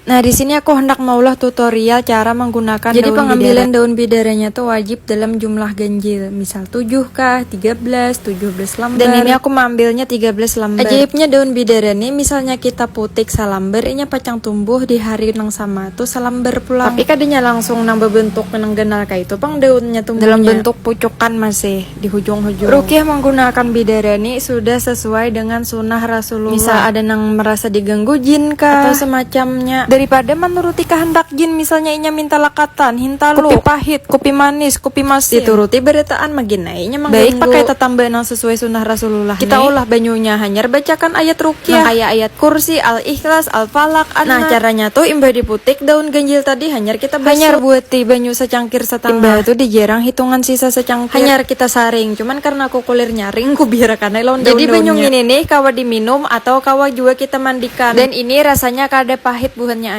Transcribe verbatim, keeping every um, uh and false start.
Nah, di sini aku hendak maulah tutorial cara menggunakan Jadi daun pengambilan bidara. Daun bidaranya tuh wajib dalam jumlah ganjil, misal tujuh kah, tiga belas, tujuh belas lembar. Dan ini aku mengambilnya tiga belas lembar. Ajaibnya daun bidara nih, misalnya kita putik salambar, inya pacang tumbuh di hari nang sama tuh salambar pulang. Tapi kadanya langsung nang bebentuk nang ganal kayak itu pang daunnya tumbuhnya. Dalam bentuk pucukan masih di hujung-hujung. Rukiah menggunakan bidara nih sudah sesuai dengan sunnah Rasulullah. Misal ada nang merasa diganggu jin kah atau semacamnya. Daripada menuruti kehendak jin, misalnya inya minta lakatan, hintalu, kupi pahit, kupi manis, kupi masin. Dituruti barataan, magin ai inya mengganggu. Baik pakai tatamba nang sesuai sunnah Rasulullah. Kita nih. Ulah banyunya, hanyar bacakan ayat rukiah. Nang kaya ayat kursi, al-ikhlas, al-falak, nah, caranya tuh imbah diputik daun ganjil tadi hanyar kita basuh. Hanyar buati banyu secangkir setengah. Imbah tuh dijarang hitungan sisa secangkir. Hanyar kita saring, cuman karena aku kulir nyaring, ku biarakan ai lawan daun-daunnya. Jadi banyu ini nih kawa diminum atau kawa juga kita mandikan. Dan ini rasanya kada pahit buhannya ai.